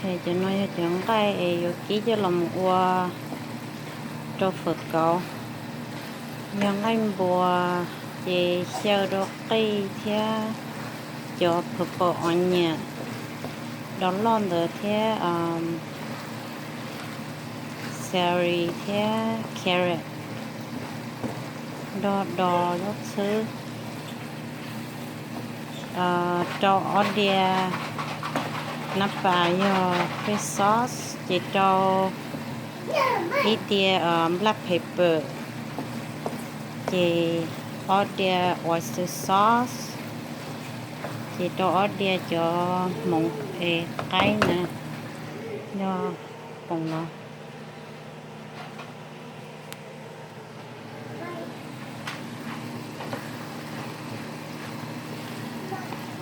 Ces cov no yog cov nqaij es yuav kib coj los ua rau fawm kauv. Yog nqaij npua ces xyaw rau qij thiab cov purple onion do loj ntawd thiab celery thiab carrot do do zaub txhwb. Rau ob diav nab pas yog fish sauce, ces rau ib diav black pepper, ces ob diav oyster sauce, ces rau ob diav cov hmoov es qaib na, yog poom no.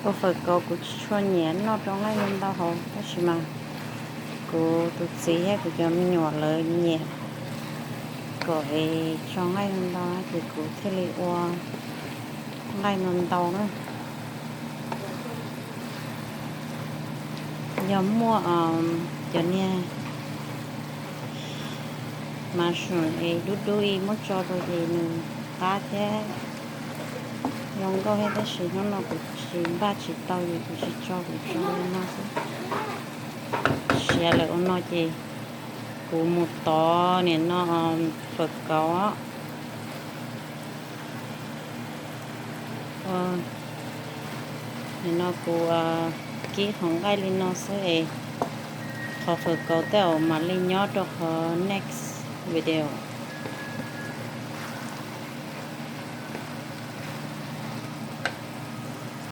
Ua fawm kauv kuv tsis tshua nyiam noj rau nqaij ntau ntau hauv, tab sis mas kuv tus txiv thiab kuv cov me nyuam lawv nyiam kom es tso nqaij ntau ntau na, ces kuv thiaj li ua nqaij ntau ntau na. Yog muaj cov niag mushroom es dub dub ib muab tso rau ces nws qab thiab zoo nkauj thiab, tab sis hnub no kuv tsis npaj tsis tau ces kuv tsis tso, kuv tso li no xwb. Siav lawm ua no ces kuv mus tov nim no fawm kauv. Nim no kuv kib qhov nqaij li no xwb es qhov fawm kauv tej zaum mam li nyob rau qhov next video.